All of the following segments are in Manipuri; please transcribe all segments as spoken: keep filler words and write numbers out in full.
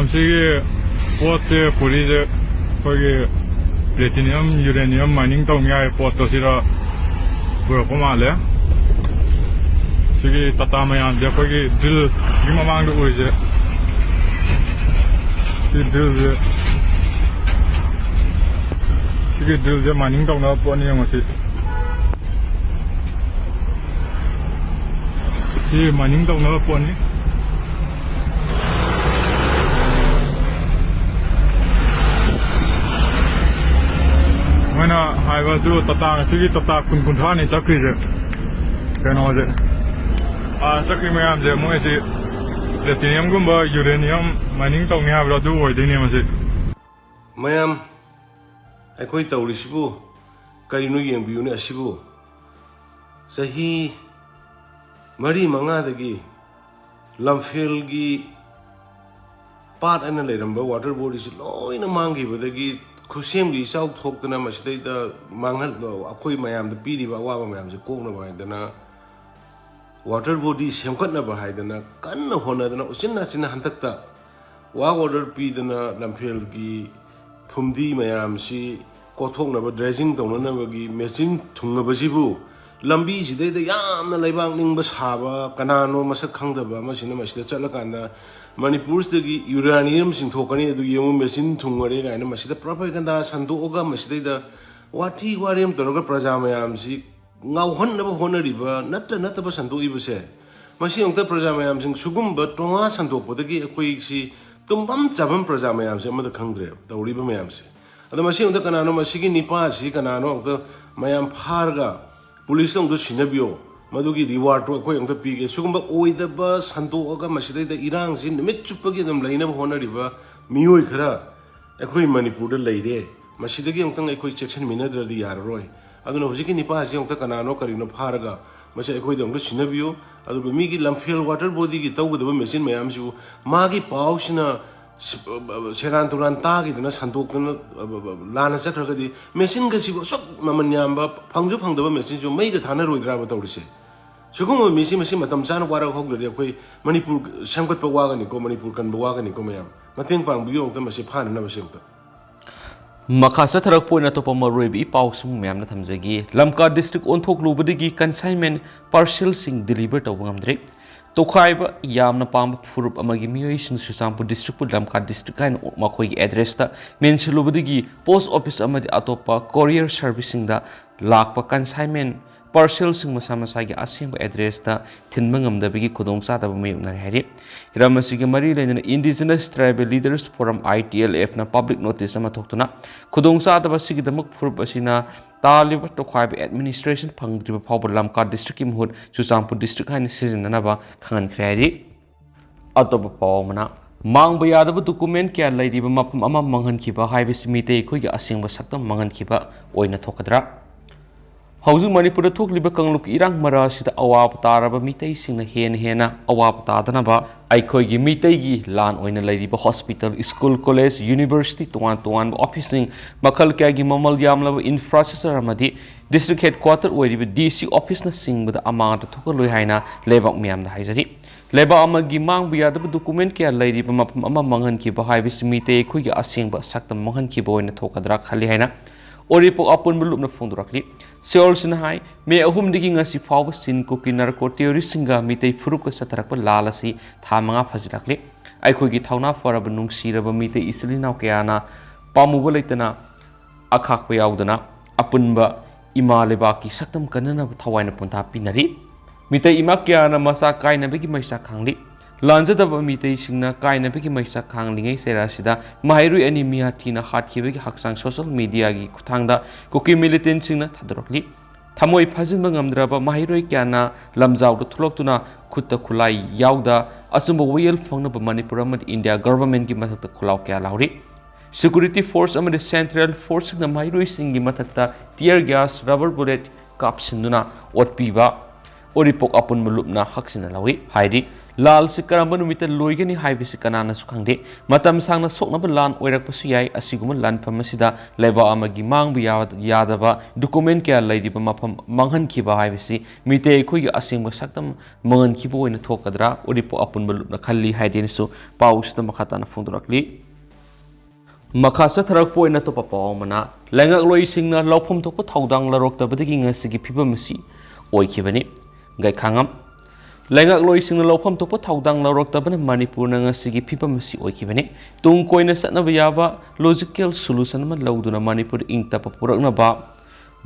ꯁꯤꯒꯤ ꯄꯣꯠꯁꯦ, ꯄꯨꯔꯤꯁꯦ ꯑꯩꯈꯣꯏꯒꯤ platinum uranium mining ꯇꯧꯅꯤꯡꯉꯥꯏ ꯄꯣꯠꯇꯣ ꯁꯤꯗ ꯄꯨꯔꯛꯄ ꯃꯥꯜꯂꯦ꯫ ꯁꯤꯒꯤ ꯇꯥꯇꯥ ꯃꯌꯥꯝꯁꯦ ꯑꯩꯈꯣꯏꯒꯤ drill, ꯁꯤꯒꯤ ꯃꯃꯥꯡꯗ ꯎꯔꯤꯁꯦ, ꯁꯤ drillꯁꯦ, ꯁꯤꯒꯤ drillꯁꯦ mining ꯇꯧꯅꯕ ꯄꯣꯠꯅꯤ꯫ ꯌꯦꯡꯉꯣ ꯁꯤ꯫ ꯁꯤ mining ꯇꯧꯅꯕ ꯄꯣꯠꯅꯤ꯫ ꯃꯣꯏꯅ ꯍꯥꯏꯕꯗꯨ ꯇꯥꯇꯥ, ꯉꯁꯤꯒꯤ ꯇꯥꯇꯥ ꯀꯨꯟ ꯀꯨꯟꯊ꯭ꯔꯥꯅꯤ ꯆꯠꯈ꯭ꯔꯤꯁꯦ꯫ ꯀꯩꯅꯣꯁꯦ, ꯑꯥ, ꯆꯠꯈ꯭ꯔꯤ ꯃꯌꯥꯝꯁꯦ ꯃꯣꯏꯁꯤ platinumꯒꯨꯝꯕ uranium mining ꯇꯧꯅꯤ ꯍꯥꯏꯕꯗꯣ ꯑꯗꯨ ꯑꯣꯏꯗꯣꯏꯅꯦ ꯃꯁꯤ꯫ ꯃꯌꯥꯝ, ꯑꯩꯈꯣꯏ ꯇꯧꯔꯤꯁꯤꯕꯨ ꯀꯔꯤꯅꯣ ꯌꯦꯡꯕꯤꯌꯨꯅꯦ꯫ ꯑꯁꯤꯕꯨ ꯆꯍꯤ ꯃꯔꯤ ꯃꯉꯥꯗꯒꯤ ꯂꯝꯐꯦꯜꯒꯤ ꯄꯥꯠ ꯑꯅ ꯂꯩꯔꯝꯕ water bodyꯁꯤ ꯂꯣꯏꯅ ꯃꯥꯡꯈꯤꯕꯗꯒꯤ ꯈꯨꯠꯁꯦꯝꯒꯤ ꯏꯆꯥꯎ ꯊꯣꯛꯇꯅ ꯃꯁꯤꯗꯩꯗ ꯃꯥꯡꯍꯟ-, ꯑꯩꯈꯣꯏ ꯃꯌꯥꯝꯗ ꯄꯤꯔꯤꯕ ꯑꯋꯥꯕ ꯃꯌꯥꯝꯁꯦ ꯀꯣꯛꯅꯕ ꯍꯥꯏꯗꯅ water body ꯁꯦꯝꯒꯠꯅꯕ ꯍꯥꯏꯗꯅ ꯀꯟꯅ ꯍꯣꯠꯅꯗꯅ ꯎꯆꯤꯟ ꯅꯥꯆꯤꯟꯅ ꯍꯟꯗꯛꯇ work order ꯄꯤꯗꯅ ꯂꯝꯐꯦꯜꯒꯤ ꯐꯨꯝꯗꯤ ꯃꯌꯥꯝꯁꯤ ꯀꯣꯊꯣꯛꯅꯕ, dredging ꯇꯧꯅꯅꯕꯒꯤ machine ꯊꯨꯡꯉꯕꯁꯤꯕꯨ ꯂꯝꯕꯤꯁꯤꯗꯩꯗ ꯌꯥꯝꯅ ꯂꯩꯕꯥꯛ ꯅꯤꯡꯕ ꯁꯥꯕ, ꯀꯅꯥꯅꯣ ꯃꯁꯛ ꯈꯪꯗꯕ ꯑꯃꯁꯤꯅ ꯃꯁꯤꯗ ꯆꯠꯂꯀꯥꯟꯗ ꯃꯅꯤꯄꯨꯔꯁꯤꯗꯒꯤ uranium ꯆꯤꯡꯊꯣꯛꯀꯅꯤ, ꯑꯗꯨ ꯌꯦꯡꯉꯨ machine ꯊꯨꯡꯉꯔꯦ ꯀꯥꯏꯅ ꯃꯁꯤꯗ propaganda ꯁꯟꯗꯣꯛꯑꯒ ꯃꯁꯤꯗꯩꯗ ꯋꯥꯊꯤ ꯋꯥꯔꯦꯝ ꯇꯧꯔꯒ ꯄ꯭ꯔꯖꯥ ꯃꯌꯥꯝꯁꯤ ꯉꯥꯎꯍꯟꯅꯕ ꯍꯣꯠꯅꯔꯤꯕ ꯅꯠꯇ ꯅꯠꯇꯕ ꯁꯟꯗꯣꯛꯏꯕꯁꯦ, ꯃꯁꯤ ꯑꯃꯨꯛꯇ ꯄ꯭ꯔꯖꯥ ꯃꯌꯥꯝꯁꯤꯡ ꯁꯤꯒꯨꯝꯕ ꯇꯣꯉꯥ ꯁꯟꯗꯣꯛꯄꯗꯒꯤ ꯑꯩꯈꯣꯏꯁꯤ ꯇꯨꯝꯐꯝ ꯆꯥꯐꯝ ꯄ꯭ꯔꯖꯥ ꯃꯌꯥꯝꯁꯦ ꯑꯃꯠꯇ ꯈꯪꯗ꯭ꯔꯦꯕ ꯇꯧꯔꯤꯕ ꯃꯌꯥꯝꯁꯦ꯫ ꯑꯗꯣ ꯃꯁꯤ ꯑꯃꯨꯛꯇ ꯀꯅꯥꯅꯣ, ꯃꯁꯤꯒꯤ ꯅꯤꯄꯥꯁꯤ ꯀꯅꯥꯅꯣ ꯑꯃꯨꯛꯇ ꯃꯌꯥꯝ ꯐꯥꯔꯒ ꯄꯨꯂꯤꯁꯇ ꯑꯃꯨꯛꯇ ꯁꯤꯟꯅꯕꯤꯌꯣ, ꯃꯗꯨꯒꯤ rewardꯇꯣ ꯑꯩꯈꯣꯏ ꯑꯃꯨꯛꯇ ꯄꯤꯒꯦ꯫ ꯁꯤꯒꯨꯝꯕ ꯑꯣꯏꯗꯕ ꯁꯟꯗꯣꯛꯑꯒ ꯃꯁꯤꯗꯩꯗ ꯏꯔꯥꯡꯁꯤ ꯅꯨꯃꯤꯠ ꯆꯨꯞꯄꯒꯤ ꯑꯗꯨꯝ ꯂꯩꯅꯕ ꯍꯣꯠꯅꯔꯤꯕ ꯃꯤꯑꯣꯏ ꯈꯔ ꯑꯩꯈꯣꯏ ꯃꯅꯤꯄꯨꯔꯗ ꯂꯩꯔꯦ꯫ ꯃꯁꯤꯗꯒꯤ ꯑꯃꯨꯛꯇꯪ ꯑꯩꯈꯣꯏ ꯆꯦꯛꯁꯤꯟꯃꯤꯟꯅꯗ꯭ꯔꯗꯤ ꯌꯥꯔꯔꯣꯏ꯫ ꯑꯗꯨꯅ ꯍꯧꯖꯤꯛꯀꯤ ꯅꯤꯄꯥꯁꯤ ꯑꯃꯨꯛꯇ ꯀꯅꯥꯅꯣ ꯀꯔꯤꯅꯣ ꯐꯥꯔꯒ ꯃꯁꯤ ꯑꯩꯈꯣꯏꯗ ꯑꯃꯨꯛꯇ ꯁꯤꯟꯅꯕꯤꯌꯨ꯫ ꯑꯗꯨꯒ ꯃꯤꯒꯤ ꯂꯝꯐꯦꯜ water bodyꯒꯤ ꯇꯧꯒꯗꯕ machine ꯃꯌꯥꯝꯁꯤꯕꯨ ꯃꯥꯒꯤ ꯄꯥꯎꯁꯤꯅ ꯁ-, ꯁꯦꯔꯥꯟ ꯇꯨꯔꯥꯟ ꯇꯥꯈꯤꯗꯅ ꯁꯟꯗꯣꯛꯇꯅ ꯂꯥꯟꯅ ꯆꯠꯈ꯭ꯔꯒꯗꯤ machineꯒꯁꯤꯕꯨ ꯑꯁꯨꯛ ꯃꯃꯜ ꯌꯥꯝꯕ ꯐꯪꯁꯨ ꯐꯪꯗꯕ machineꯁꯤꯕꯨ ꯃꯩꯒ ꯊꯥꯅꯔꯣꯏꯗ꯭ꯔꯥꯕ ꯇꯧꯔꯤꯁꯦ? ꯁꯤꯒꯨꯝꯕ ꯃꯤꯁꯤ, ꯃꯁꯤ ꯃꯇꯝ ꯆꯥꯅ ꯋꯥꯔꯛ ꯍꯧꯗ꯭ꯔꯗꯤ ꯑꯩꯈꯣꯏ ꯃꯅꯤꯄꯨꯔ ꯁꯦꯝꯒꯠꯄ ꯋꯥꯒꯅꯤꯀꯣ, ꯃꯅꯤꯄꯨꯔ ꯀꯟꯕ ꯋꯥꯒꯅꯤꯀꯣ ꯃꯌꯥꯝ꯫ ꯃꯇꯦꯡ ꯄꯥꯡꯕꯤꯌꯨ ꯑꯃꯨꯛꯇ, ꯃꯁꯤ ꯐꯥꯅꯅꯕꯁꯦ ꯑꯃꯨꯛꯇ꯫ ꯃꯈꯥ ꯆꯠꯊꯔꯛꯄ ꯑꯣꯏꯅ ꯑꯇꯣꯞꯄ ꯃꯔꯨꯑꯣꯏꯕ ꯏ ꯄꯥꯎꯁꯤꯡ ꯃꯌꯥꯝꯅ ꯊꯝꯖꯒꯦ꯫ ꯂꯝꯀꯥ ꯗꯤꯁꯇ꯭ꯔꯤꯛ ꯑꯣꯟꯊꯣꯛꯂꯨꯕꯗꯒꯤ ꯀꯟꯁꯥꯏꯟꯃꯦꯟ ꯄꯥꯔꯁꯦꯜꯁꯤꯡ ꯗꯤꯂꯤꯚꯔ ꯇꯧꯕ ꯉꯝꯗ꯭ꯔꯦ꯫ ꯇꯣꯈꯥꯏꯕ ꯌꯥꯝꯅ ꯄꯥꯝꯕ ꯐꯨꯔꯨꯞ ꯑꯃꯒꯤ ꯃꯤꯑꯣꯏꯁꯤꯡ ꯆꯨꯔꯆꯥꯟꯄꯨꯔ ꯗꯤꯁꯇ꯭ꯔꯤꯛꯄꯨ ꯂꯝꯀꯥ ꯗꯤꯁꯇ꯭ꯔꯤꯛ ꯍꯥꯏꯅ ꯃꯈꯣꯏꯒꯤ ꯑꯦꯗ꯭ꯔꯦꯁꯇ ꯃꯦꯟꯁꯤꯜꯂꯨꯕꯗꯒꯤ ꯄꯣꯁ ꯑꯣꯐꯤꯁ ꯑꯃꯗꯤ ꯑꯇꯣꯞꯄ ꯀꯣꯔꯤꯌꯔ ꯁꯥꯔꯚꯤꯁꯁꯤꯡꯗ ꯂꯥꯛꯄ ꯀꯟꯁꯥꯏꯟꯃꯦꯟ ꯄꯥꯔꯁꯦꯜꯁꯤꯡ ꯃꯁꯥ ꯃꯁꯥꯒꯤ ꯑꯁꯦꯡꯕ ꯑꯦꯗ꯭ꯔꯦꯁꯇ ꯊꯤꯟꯕ ꯉꯝꯗꯕꯒꯤ ꯈꯨꯗꯣꯡꯆꯥꯗꯕ ꯃꯥꯌꯣꯛꯅꯔꯦ ꯍꯥꯏꯔꯤ꯫ ꯍꯤꯔꯝ ꯑꯁꯤꯒ ꯃꯔꯤ ꯂꯩꯅꯅ Indigenous Tribal Leaders Forum, I T L F, ꯅ ꯄꯕ꯭ꯂꯤꯛ ꯅꯣꯇꯤꯁ ꯑꯃ ꯊꯣꯛꯇꯨꯅ ꯈꯨꯗꯣꯡꯆꯥꯗꯕ ꯑꯁꯤꯒꯤꯗꯃꯛ ꯐꯨꯔꯨꯞ ꯑꯁꯤꯅ ꯇꯥꯜꯂꯤꯕ ꯇꯣꯈꯥꯏꯕ ꯑꯦꯗꯃꯤꯅꯤꯁꯇ꯭ꯔꯦꯁꯟ ꯐꯪꯗ꯭ꯔꯤꯕ ꯐꯥꯎꯕ ꯂꯝꯀꯥ ꯗꯤꯁꯇ꯭ꯔꯤꯛꯀꯤ ꯃꯍꯨꯠ ꯆꯨꯔꯆꯥꯟꯄꯨꯔ ꯗꯤꯁꯇ꯭ꯔꯤꯛ ꯍꯥꯏꯅ ꯁꯤꯖꯤꯟꯅꯅꯕ ꯈꯪꯍꯟꯈ꯭ꯔꯦ ꯍꯥꯏꯔꯤ꯫ ꯑꯇꯣꯞꯄ ꯄꯥꯎ ꯑꯃꯅ, ꯃꯥꯡꯕ ꯌꯥꯗꯕ ꯗꯣꯀꯨꯃꯦꯟ ꯀꯌꯥ ꯂꯩꯔꯤꯕ ꯃꯐꯝ ꯑꯃ ꯃꯥꯡꯍꯟꯈꯤꯕ ꯍꯥꯏꯕꯁꯤ ꯃꯤꯇꯩ ꯑꯩꯈꯣꯏꯒꯤ ꯑꯁꯦꯡꯕ ꯁꯛꯇꯝ ꯃꯥꯡꯍꯟꯈꯤꯕ ꯑꯣꯏꯅ ꯊꯣꯛꯀꯗ꯭ꯔꯥ? ꯍꯧꯖꯤꯛ ꯃꯅꯤꯄꯨꯔꯗ ꯊꯣꯛꯂꯤꯕ ꯀꯥꯡꯂꯨꯞꯀꯤ ꯏꯔꯥꯡ ꯃꯔꯛ ꯑꯁꯤꯗ ꯑꯋꯥꯕ ꯇꯥꯔꯕ ꯃꯤꯇꯩꯁꯤꯡꯅ ꯍꯦꯟꯅ ꯍꯦꯟꯅ ꯑꯋꯥꯕ ꯇꯥꯗꯅꯕ ꯑꯩꯈꯣꯏꯒꯤ ꯃꯤꯇꯩꯒꯤ ꯂꯥꯟ ꯑꯣꯏꯅ ꯂꯩꯔꯤꯕ ꯍꯣꯁꯄꯤꯇꯥꯜ, ꯁ꯭ꯀꯨꯜ, ꯀꯣꯂꯦꯖ, ꯌꯨꯅꯤꯚꯔꯁꯤꯇꯤ, ꯇꯣꯉꯥꯟ ꯇꯣꯉꯥꯟꯕ ꯑꯣꯐꯤꯁꯁꯤꯡ, ꯃꯈꯜ ꯀꯌꯥꯒꯤ ꯃꯃꯜ ꯌꯥꯝꯂꯕ ꯏꯟꯐ꯭ꯔꯥꯁ꯭ꯇ꯭ꯔꯛꯆꯔ ꯑꯃꯗꯤ ꯗꯤꯁꯇ꯭ꯔꯤꯛ ꯍꯦꯗꯀ꯭ꯋꯥꯇꯔ ꯑꯣꯏꯔꯤꯕ D C ꯑꯣꯐꯤꯁꯅꯆꯤꯡꯕꯗ ꯑꯃꯥꯡ ꯑꯇ ꯊꯣꯛꯍꯜꯂꯣꯏ ꯍꯥꯏꯅ ꯂꯩꯕꯥꯛ ꯃꯤꯌꯥꯝꯗ ꯍꯥꯏꯖꯔꯤ꯫ ꯂꯩꯕꯥꯛ ꯑꯃꯒꯤ ꯃꯥꯡꯕ ꯌꯥꯗꯕ ꯗꯣꯀꯨꯃꯦꯟ ꯀꯌꯥ ꯂꯩꯔꯤꯕ ꯃꯐꯝ ꯑꯃ ꯃꯥꯡꯍꯟꯈꯤꯕ ꯍꯥꯏꯕꯁꯤ ꯃꯤꯇꯩ ꯑꯩꯈꯣꯏꯒꯤ ꯑꯁꯦꯡꯕ ꯁꯛꯇꯝ ꯃꯥꯡꯍꯟꯈꯤꯕ ꯑꯣꯏꯅ ꯊꯣꯛꯀꯗ꯭ꯔꯥ ꯈꯜꯂꯤ ꯍꯥꯏꯅ ꯎꯔꯤꯄꯣꯛ ꯑꯄꯨꯟꯕ ꯂꯨꯞꯅ ꯐꯣꯡꯗꯣꯔꯛꯂꯤ꯫ ꯁꯤꯑꯣꯜꯁꯤꯅ ꯍꯥꯏ, ꯃꯦ ꯑꯍꯨꯝꯗꯒꯤ ꯉꯁꯤ ꯐꯥꯎꯕ ꯆꯤꯟ ꯀꯨꯀꯤ ꯅꯥꯔꯀꯣ ꯇꯦꯔꯣꯔꯤꯁꯁꯤꯡꯒ ꯃꯤꯇꯩ ꯐꯨꯔꯨꯞꯀ ꯆꯠꯊꯔꯛꯄ ꯂꯥꯜ ꯑꯁꯤ ꯊꯥ ꯃꯉꯥ ꯐꯥꯖꯤꯜꯂꯛꯂꯤ꯫ ꯑꯩꯈꯣꯏꯒꯤ ꯊꯧꯅꯥ ꯐꯔꯕ ꯅꯨꯡꯁꯤꯔꯕ ꯃꯤꯇꯩ ꯏꯆꯤꯜ ꯏꯅꯥꯎ ꯀꯌꯥꯅ ꯄꯥꯝꯃꯨꯕ ꯂꯩꯇꯅ ꯑꯈꯥꯛꯄ ꯌꯥꯎꯗꯅ ꯑꯄꯨꯟꯕ ꯏꯃꯥ ꯂꯩꯕꯥꯛꯀꯤ ꯁꯛꯇꯝ ꯀꯟꯅꯅꯕ ꯊꯋꯥꯏꯅ ꯄꯣꯟꯊꯥ ꯄꯤꯅꯔꯤ꯫ ꯃꯤꯇꯩ ꯏꯃꯥ ꯀꯌꯥꯅ ꯃꯆꯥ ꯀꯥꯏꯅꯕꯒꯤ ꯃꯩꯆꯥꯛ ꯈꯥꯡꯂꯤ꯫ ꯂꯥꯟꯖꯗꯕ ꯃꯤꯇꯩꯁꯤꯡꯅ ꯀꯥꯏꯅꯕꯒꯤ ꯃꯩꯆꯥꯛ ꯈꯥꯡꯂꯤꯉꯩ ꯆꯩꯔꯥꯛꯁꯤꯗ ꯃꯍꯩꯔꯣꯏ ꯑꯅꯤ ꯃꯤꯌꯥ ꯊꯤꯅ ꯍꯥꯠꯈꯤꯕꯒꯤ ꯍꯛꯆꯥꯡ ꯁꯣꯁꯤꯌꯦꯜ ꯃꯤꯗꯤꯌꯥꯒꯤ ꯈꯨꯠꯊꯥꯡꯗ ꯀꯨꯀꯤ ꯃꯤꯂꯤꯇꯦꯟꯁꯤꯡꯅ ꯊꯥꯗꯣꯔꯛꯂꯤ꯫ ꯊꯃꯣꯏ ꯐꯥꯖꯤꯟꯕ ꯉꯝꯗ꯭ꯔꯕ ꯃꯍꯩꯔꯣꯏ ꯀꯌꯥꯅ ꯂꯝꯖꯥꯎꯗ ꯊꯣꯛꯂꯛꯇꯨꯅ ꯈꯨꯠꯇ ꯈꯨꯠꯂꯥꯏ ꯌꯥꯎꯗ ꯑꯆꯨꯝꯕ ꯋꯥꯌꯦꯜ ꯐꯪꯅꯕ ꯃꯅꯤꯄꯨꯔ ꯑꯃꯗꯤ ꯏꯟꯗꯤꯌꯥ ꯒꯚꯔꯟꯃꯦꯟꯠꯀꯤ ꯃꯊꯛꯇ ꯈꯨꯜꯂꯥꯎ ꯀꯌꯥ ꯂꯥꯎꯔꯤ꯫ ꯁꯦꯀ꯭ꯌꯨꯔꯤꯇꯤ ꯐꯣꯔꯁ ꯑꯃꯗꯤ ꯁꯦꯟꯇ꯭ꯔꯦꯜ ꯐꯣꯔꯁꯁꯤꯡꯅ ꯃꯍꯩꯔꯣꯏꯁꯤꯡꯒꯤ ꯃꯊꯛꯇ ꯇꯤꯌꯔ ꯒ꯭ꯌꯥꯁ, ꯔꯕꯔ ꯕꯨꯂꯦꯠ ꯀꯥꯞꯁꯤꯟꯗꯨꯅ ꯑꯣꯠꯄꯤꯕ ꯎꯔꯤꯄꯣꯛ ꯑꯄꯨꯟꯕ ꯂꯨꯞꯅ ꯍꯛꯆꯤꯟꯅ ꯂꯧꯏ ꯍꯥꯏꯔꯤ꯫ ꯂꯥꯜꯁꯤ ꯀꯔꯝꯕ ꯅꯨꯃꯤꯠꯇ ꯂꯣꯏꯒꯅꯤ ꯍꯥꯏꯕꯁꯤ ꯀꯅꯥꯅꯁꯨ ꯈꯪꯗꯦ꯫ ꯃꯇꯝ ꯁꯥꯡꯅ ꯁꯣꯛꯅꯕ ꯂꯥꯟ ꯑꯣꯏꯔꯛꯄꯁꯨ ꯌꯥꯏ꯫ ꯑꯁꯤꯒꯨꯝꯕ ꯂꯥꯟꯐꯝ ꯑꯁꯤꯗ ꯂꯩꯕꯥꯛ ꯑꯃꯒꯤ ꯃꯥꯡꯕ ꯌꯥ-, ꯌꯥꯗꯕ document ꯀꯌꯥ ꯂꯩꯔꯤꯕ ꯃꯐꯝ ꯃꯥꯡꯍꯟꯈꯤꯕ ꯍꯥꯏꯕꯁꯤ ꯃꯤꯇꯩ ꯑꯩꯈꯣꯏꯒꯤ ꯑꯁꯦꯡꯕ ꯁꯛꯇꯝ ꯃꯥꯡꯍꯟꯈꯤꯕ ꯑꯣꯏꯅ ꯊꯣꯛꯀꯗ꯭ꯔꯥ? ꯎꯔꯤꯄꯣꯛ ꯑꯄꯨꯟꯕ ꯂꯨꯞꯅ ꯈꯜꯂꯤ ꯍꯥꯏꯗꯦꯅꯁꯨ ꯄꯥꯎꯁꯤꯗ ꯃꯈꯥ ꯇꯥꯅ ꯐꯣꯡꯗꯣꯔꯛꯂꯤ꯫ ꯃꯈꯥ ꯆꯠꯊꯔꯛꯄ ꯑꯣꯏꯅ ꯑꯇꯣꯞꯄ ꯄꯥꯎ ꯑꯃꯅ, ꯂꯩꯉꯥꯛꯂꯣꯏꯁꯤꯡꯅ ꯂꯧꯐꯝ ꯊꯣꯛꯄ ꯊꯧꯗꯥꯡ ꯂꯧꯔꯛꯇꯕꯗꯒꯤ ꯉꯁꯤꯒꯤ ꯐꯤꯕꯝ ꯑꯁꯤ ꯑꯣꯏꯈꯤꯕꯅꯤ꯫ ꯒꯩꯈꯥꯉꯝ꯫ ꯂꯩꯉꯥꯛꯂꯣꯏꯁꯤꯡꯅ ꯂꯧꯐꯝ ꯊꯣꯛꯄ ꯊꯧꯗꯥꯡ ꯂꯧꯔꯛꯇꯕꯅ ꯃꯅꯤꯄꯨꯔꯅ ꯉꯁꯤꯒꯤ ꯐꯤꯕꯝ ꯑꯁꯤ ꯑꯣꯏꯈꯤꯕꯅꯤ꯫ ꯇꯨꯡ ꯀꯣꯏꯅ ꯆꯠꯅꯕ ꯌꯥꯕ logical solution ꯑꯃ ꯂꯧꯗꯨꯅ ꯃꯅꯤꯄꯨꯔꯗ ꯏꯪ ꯇꯞꯄ ꯄꯨꯔꯛꯅꯕ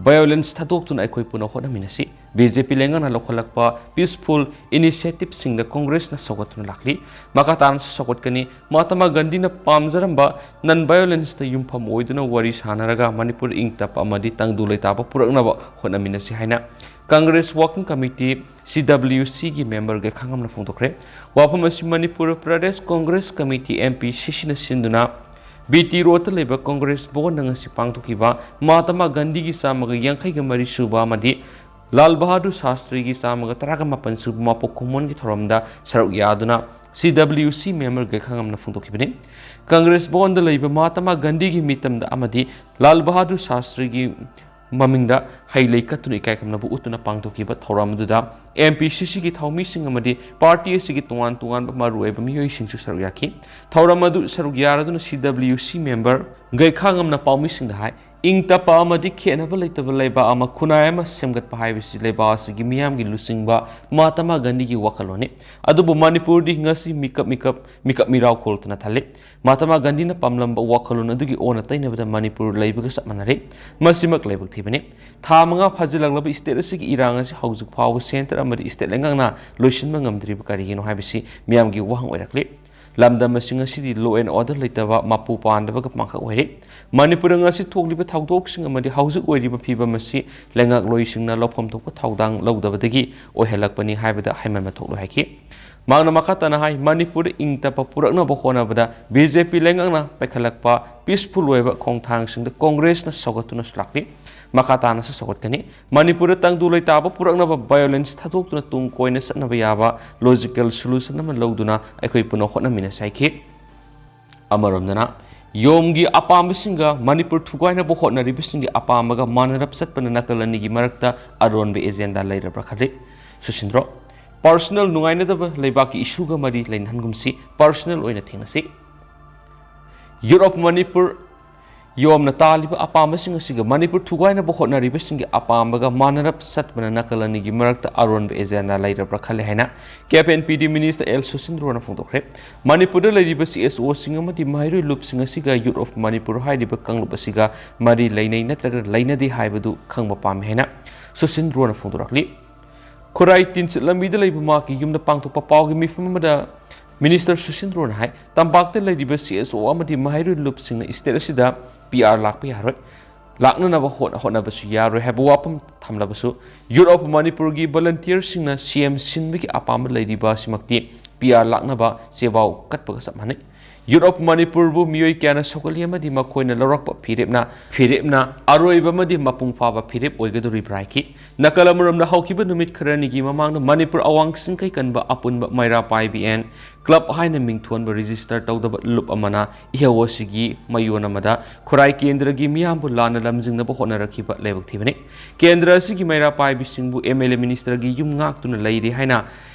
violence ꯊꯥꯗꯣꯛꯇꯨꯅ ꯑꯩꯈꯣꯏ ꯄꯨꯟꯅ ꯍꯣꯠꯅꯃꯤꯟꯅꯁꯤ꯫ ꯕꯤ ꯖꯦ ꯄꯤ ꯂꯩꯉꯥꯛꯅ ꯂꯧꯈꯠꯂꯛꯄ peaceful initiativeꯁꯤꯡꯗ ꯀꯣꯡꯒ꯭ꯔꯦꯁꯅ ꯁꯧꯒꯠꯇꯨꯅ ꯂꯥꯛꯂꯤ꯫ ꯃꯈꯥ ꯇꯥꯅꯁꯨ ꯁꯧꯒꯠꯀꯅꯤ꯫ ꯃꯍꯥꯇꯃꯥ ꯒꯥꯟꯙꯤꯅ ꯄꯥꯝꯖꯔꯝꯕ non-violenceꯇ ꯌꯨꯝꯐꯝ ꯑꯣꯏꯗꯨꯅ ꯋꯥꯔꯤ ꯁꯥꯟꯅꯔꯒ ꯃꯅꯤꯄꯨꯔ ꯏꯪ ꯇꯞꯄ ꯑꯃꯗꯤ ꯇꯪꯗꯨ ꯂꯩꯇꯥꯕ ꯄꯨꯔꯛꯅꯕ ꯍꯣꯠꯅꯃꯤꯟꯅꯁꯤ ꯍꯥꯏꯅ Congress working committee, C W Cꯒꯤ member ꯒꯩꯈꯥꯉꯝꯅ ꯐꯣꯡꯗꯣꯛꯈ꯭ꯔꯦ꯫ ꯋꯥꯐꯝ ꯑꯁꯤ Manipur Pradesh Congress committee, M P C Cꯅ ꯁꯤꯟꯗꯨꯅ B T Roadꯇ ꯂꯩꯕ ꯀꯣꯡꯒ꯭ꯔꯦꯁ ꯚꯋꯟꯗ ꯉꯁꯤ ꯄꯥꯡꯊꯣꯛꯈꯤꯕ ꯃꯍꯥꯇꯃꯥ ꯒꯥꯟꯙꯤꯒꯤ ꯆꯥꯝꯃꯒ ꯌꯥꯡꯈꯩꯒ ꯃꯔꯤ ꯁꯨꯕ ꯑꯃꯗꯤ ꯂꯥꯜ ꯕꯍꯥꯗꯨꯔ ꯁꯥꯁꯇ꯭ꯔꯤꯒꯤ ꯆꯥꯝꯃꯒ ꯇꯔꯥꯒ ꯃꯥꯄꯟ ꯁꯨꯕ ꯃꯄꯣꯛ ꯀꯨꯝꯑꯣꯟꯒꯤ ꯊꯧꯔꯝꯗ ꯁꯔꯨꯛ ꯌꯥꯗꯨꯅ C W C member ꯒꯩꯈꯥꯉꯝꯅ ꯐꯣꯡꯗꯣꯛꯈꯤꯕꯅꯤ꯫ Congress ꯚꯋꯟꯗ ꯂꯩꯕ ꯃꯍꯥꯇꯃꯥ ꯒꯥꯟꯙꯤꯒꯤ ꯃꯤꯇꯝꯗ ꯑꯃꯗꯤ ꯂꯥꯜ ꯕꯍꯥꯗꯨꯔ ꯁꯥꯁꯇ꯭ꯔꯤꯒꯤ ꯃꯃꯤꯡꯗ ꯍꯩ ꯂꯩ ꯀꯠꯇꯨꯅ ꯏꯀꯥꯏ ꯈꯨꯝꯅꯕ ꯎꯠꯇꯨꯅ ꯄꯥꯡꯊꯣꯛꯈꯤꯕ ꯊꯧꯔꯝ ꯑꯗꯨꯗ M P C Cꯒꯤ ꯊꯧꯃꯤꯁꯤꯡ ꯑꯃꯗꯤ party ꯑꯁꯤꯒꯤ ꯇꯣꯉꯥꯟ ꯇꯣꯉꯥꯟꯕ ꯃꯔꯨꯑꯣꯏꯕ ꯃꯤꯑꯣꯏꯁꯤꯡꯁꯨ ꯁꯔꯨꯛ ꯌꯥꯈꯤ꯫ ꯊꯧꯔꯝ ꯑꯗꯨ ꯁꯔꯨꯛ ꯌꯥꯔꯗꯨꯅ C W C member ꯒꯩꯈꯥꯉꯝꯅ ꯄꯥꯎꯃꯤꯁꯤꯡꯗ ꯍꯥꯏ, ꯏꯪ ꯇꯞꯄ ꯑꯃꯗꯤ ꯈꯦꯠꯅꯕ ꯂꯩꯇꯕ ꯂꯩꯕꯥꯛ ꯑꯃ ꯈꯨꯟꯅꯥꯏ ꯑꯃ ꯁꯦꯝꯒꯠꯄ ꯍꯥꯏꯕꯁꯤ ꯂꯩꯕꯥꯛ ꯑꯁꯤꯒꯤ ꯃꯤꯌꯥꯝꯒꯤ ꯂꯨꯆꯤꯡꯕ ꯃꯍꯥꯇꯃꯥ ꯒꯥꯟꯙꯤꯒꯤ ꯋꯥꯈꯜꯂꯣꯟꯅꯤ꯫ ꯑꯗꯨꯕꯨ ꯃꯅꯤꯄꯨꯔꯗꯤ ꯉꯁꯤ ꯃꯤꯀꯞ ꯃꯤꯀꯞ ꯃꯤꯀꯞ ꯃꯤꯔꯥꯎ ꯈꯣꯜꯗꯨꯅ ꯊꯜꯂꯤ꯫ ꯃꯍꯥꯇꯃꯥ ꯒꯥꯟꯙꯤꯅ ꯄꯥꯝꯂꯝꯕ ꯋꯥꯈꯜꯂꯣꯟ ꯑꯗꯨꯒꯤ ꯑꯣꯟꯅ ꯇꯩꯅꯕꯗ ꯃꯅꯤꯄꯨꯔ ꯂꯩꯕꯒ ꯆꯞ ꯃꯥꯟꯅꯔꯦ꯫ ꯃꯁꯤꯃꯛ ꯂꯥꯏꯕꯛ ꯊꯤꯕꯅꯤ꯫ ꯊꯥ ꯃꯉꯥ ꯐꯥꯖꯤꯜꯂꯛꯂꯕ state ꯑꯁꯤꯒꯤ ꯏꯔꯥꯡ ꯑꯁꯤ ꯍꯧꯖꯤꯛ ꯐꯥꯎꯕ centre ꯑꯃꯗꯤ state ꯂꯩꯉꯥꯛꯅ ꯂꯣꯏꯁꯤꯟꯕ ꯉꯝꯗ꯭ꯔꯤꯕ ꯀꯔꯤꯒꯤꯅꯣ ꯍꯥꯏꯕꯁꯤ ꯃꯤꯌꯥꯝꯒꯤ ꯋꯥꯍꯪ ꯑꯣꯏꯔꯛꯂꯤ꯫ ꯂꯝꯗꯝ ꯑꯁꯤ ꯉꯁꯤꯗꯤ law and order ꯂꯩꯇꯕ, ꯃꯄꯨ ꯄꯥꯟꯗꯕꯒ ꯄꯥꯡꯈꯛ ꯑꯣꯏꯔꯦ꯫ ꯃꯅꯤꯄꯨꯔꯗ ꯉꯁꯤ ꯊꯣꯛꯂꯤꯕ ꯊꯧꯗꯣꯛꯁꯤꯡ ꯑꯃꯗꯤ ꯍꯧꯖꯤꯛ ꯑꯣꯏꯔꯤꯕ ꯐꯤꯕꯝ ꯑꯁꯤ ꯂꯩꯉꯥꯛꯂꯣꯏꯁꯤꯡꯅ ꯂꯧꯐꯝ ꯊꯣꯛꯄ ꯊꯧꯗꯥꯡ ꯂꯧꯗꯕꯗꯒꯤ ꯑꯣꯏꯍꯜꯂꯛꯄꯅꯤ ꯍꯥꯏꯕꯗ ꯍꯥꯏꯃꯟꯕ ꯊꯣꯛꯂꯣꯏ ꯍꯥꯏꯈꯤ꯫ ꯃꯍꯥꯛꯅ ꯃꯈꯥ ꯇꯥꯅ ꯍꯥꯏ, ꯃꯅꯤꯄꯨꯔꯗ ꯏꯪ ꯇꯞꯄ ꯄꯨꯔꯛꯅꯕ ꯍꯣꯠꯅꯕꯗ B J P ꯂꯩꯉꯥꯛꯅ ꯄꯥꯏꯈꯠꯂꯛꯄ peaceful ꯑꯣꯏꯕ ꯈꯣꯡꯊꯥꯡꯁꯤꯡꯗ ꯀꯣꯡꯒ꯭ꯔꯦꯁꯅ ꯁꯧꯒꯠꯇꯨꯅꯁꯨ ꯂꯥꯛꯂꯤ꯫ ꯃꯈꯥ ꯇꯥꯅꯁꯨ ꯁꯧꯒꯠꯀꯅꯤ꯫ ꯃꯅꯤꯄꯨꯔꯗ ꯇꯪꯗꯨ ꯂꯩꯇꯥꯕ ꯄꯨꯔꯛꯅꯕ violence ꯊꯥꯗꯣꯛꯇꯨꯅ ꯇꯨꯡ ꯀꯣꯏꯅ ꯆꯠꯅꯕ ꯌꯥꯕ logical solution ꯑꯃ ꯂꯧꯗꯨꯅ ꯑꯩꯈꯣꯏ ꯄꯨꯟꯅ ꯍꯣꯠꯅꯃꯤꯟꯅꯁꯤ ꯍꯥꯏꯈꯤ꯫ ꯑꯃꯔꯣꯝꯗꯅ ꯌꯣꯝꯒꯤ ꯑꯄꯥꯝꯕꯁꯤꯡꯒ ꯃꯅꯤꯄꯨꯔ ꯊꯨꯒꯥꯏꯅꯕ ꯍꯣꯠꯅꯔꯤꯕꯁꯤꯡꯒꯤ ꯑꯄꯥꯝꯕꯒ ꯃꯥꯟꯅꯔꯞ ꯆꯠꯄꯅ ꯅꯥꯀꯜ ꯑꯅꯤꯒꯤ ꯃꯔꯛꯇ ꯑꯔꯣꯟꯕ agenda ꯂꯩꯔꯕ꯭ꯔꯥ ꯈꯜꯂꯤ꯫ ꯁꯨꯁꯤꯟꯗ꯭ꯔꯣ, personal ꯅꯨꯡꯉꯥꯏꯅꯗꯕ ꯂꯩꯕꯥꯛꯀꯤ issueꯒ ꯃꯔꯤ ꯂꯩꯅꯍꯟꯒꯨꯝꯁꯤ, personal ꯑꯣꯏꯅ ꯊꯦꯡꯅꯁꯤ꯫ Youth of Manipur ꯌꯣꯝꯅ ꯇꯥꯜꯂꯤꯕ ꯑꯄꯥꯝꯕꯁꯤꯡ ꯑꯁꯤꯒ ꯃꯅꯤꯄꯨꯔ ꯊꯨꯒꯥꯏꯅꯕ ꯍꯣꯠꯅꯔꯤꯕꯁꯤꯡꯒꯤ ꯑꯄꯥꯝꯕꯒ ꯃꯥꯟꯅꯔꯞ ꯆꯠꯄꯅ ꯅꯥꯀꯜ ꯑꯅꯤꯒꯤ ꯃꯔꯛꯇ ꯑꯔꯣꯟꯕ agenda ꯂꯩꯔꯕ꯭ꯔꯥ ꯈꯜꯂꯦ ꯍꯥꯏꯅ K F N P D minister L ꯁꯨꯁꯤꯟꯗ꯭ꯔꯣꯅ ꯐꯣꯡꯗꯣꯛꯈ꯭ꯔꯦ꯫ ꯃꯅꯤꯄꯨꯔꯗ ꯂꯩꯔꯤꯕ C S Oꯁꯤꯡ ꯑꯃꯗꯤ ꯃꯍꯩꯔꯣꯏ ꯂꯨꯞꯁꯤꯡ ꯑꯁꯤꯒ Youth of Manipur ꯍꯥꯏꯔꯤꯕ ꯀꯥꯡꯂꯨꯞ ꯑꯁꯤꯒ ꯃꯔꯤ ꯂꯩꯅꯩ ꯅꯠꯇ꯭ꯔꯒ ꯂꯩꯅꯗꯦ ꯍꯥꯏꯕꯗꯨ ꯈꯪꯕ ꯄꯥꯝꯃꯤ ꯍꯥꯏꯅ ꯁꯨꯁꯤꯟꯗ꯭ꯔꯣꯅ ꯐꯣꯡꯗꯣꯔꯛꯂꯤ꯫ ꯈꯨꯔꯥꯏ ꯇꯤꯟꯁꯤꯠ ꯂꯝꯕꯤꯗ ꯂꯩꯕ ꯃꯍꯥꯛꯀꯤ ꯌꯨꯝꯗ ꯄꯥꯡꯊꯣꯛꯄ ꯄꯥꯎꯒꯤ ꯃꯤꯐꯝ ꯑꯃꯗ minister ꯁꯨꯁꯤꯟꯗ꯭ꯔꯣꯅ ꯍꯥꯏ, ꯇꯝꯄꯥꯛꯇ ꯂꯩꯔꯤꯕ C S O ꯑꯃꯗꯤ ꯃꯍꯩꯔꯣꯏ ꯂꯨꯞꯁꯤꯡꯅ state ꯑꯁꯤꯗ P R ꯂꯥꯛꯄ ꯌꯥꯔꯣꯏ꯫ ꯂꯥꯛꯅꯅꯕ ꯍꯣꯠ-, ꯍꯣꯠꯅꯕꯁꯨ ꯌꯥꯔꯣꯏ ꯍꯥꯏꯕ ꯋꯥꯐꯝ ꯊꯝꯂꯕꯁꯨ, Youth of Manipurꯒꯤ volunteerꯁꯤꯡꯅ C M ꯁꯤꯟꯕꯒꯤ ꯑꯄꯥꯝꯕ ꯂꯩꯔꯤꯕ ꯑꯁꯤꯃꯛꯇꯤ P R ꯂꯥꯛꯅꯕ ꯆꯦꯕꯥꯎ ꯀꯠꯄꯒ ꯆꯞ ꯃꯥꯟꯅꯩ꯫ Youth of Manipurꯕꯨ ꯃꯤꯑꯣꯏ ꯀꯌꯥꯅ ꯁꯧꯒꯠꯂꯤ ꯑꯃꯗꯤ ꯃꯈꯣꯏꯅ ꯂꯧꯔꯛꯄ ꯐꯤꯔꯦꯞꯅ, ꯐꯤꯔꯦꯞꯅ ꯑꯔꯣꯏꯕ ꯑꯃꯗꯤ ꯃꯄꯨꯡ ꯐꯥꯕ ꯐꯤꯔꯦꯞ ꯑꯣꯏꯒꯗꯧꯔꯤꯕ꯭ꯔꯥ ꯍꯥꯏꯈꯤ꯫ ꯅꯥꯀꯜ ꯑꯃꯔꯣꯝꯗ, ꯍꯧꯈꯤꯕ ꯅꯨꯃꯤꯠ ꯈꯔꯅꯤꯒꯤ ꯃꯃꯥꯡꯗ ꯃꯅꯤꯄꯨꯔ ꯑꯋꯥꯡ ꯆꯤꯡꯈꯩ ꯀꯟꯕ ꯑꯄꯨꯟꯕ ꯃꯩꯔꯥ ꯄꯥꯏꯕꯤ and club ꯍꯥꯏꯅ ꯃꯤꯡꯊꯣꯟꯕ register ꯇꯧꯗꯕ ꯂꯨꯞ ꯑꯃꯅ ꯏꯍꯧ ꯑꯁꯤꯒꯤ ꯃꯌꯣꯟ ꯑꯃꯗ ꯈꯨꯔꯥꯏ ꯀꯦꯟꯗ꯭ꯔꯒꯤ ꯃꯤꯌꯥꯝꯕꯨ ꯂꯥꯟꯅ ꯂꯝꯖꯤꯡꯅꯕ ꯍꯣꯠꯅꯔꯛꯈꯤꯕ ꯂꯥꯏꯕꯛ ꯊꯤꯕꯅꯤ꯫ ꯀꯦꯟꯗ꯭ꯔ ꯑꯁꯤꯒꯤ ꯃꯩꯔꯥ ꯄꯥꯏꯕꯤꯁꯤꯡꯕꯨ M L A ministerꯒꯤ ꯌꯨꯝ ꯉꯥꯛꯇꯨꯅ ꯂꯩꯔꯤ ꯍꯥꯏꯅ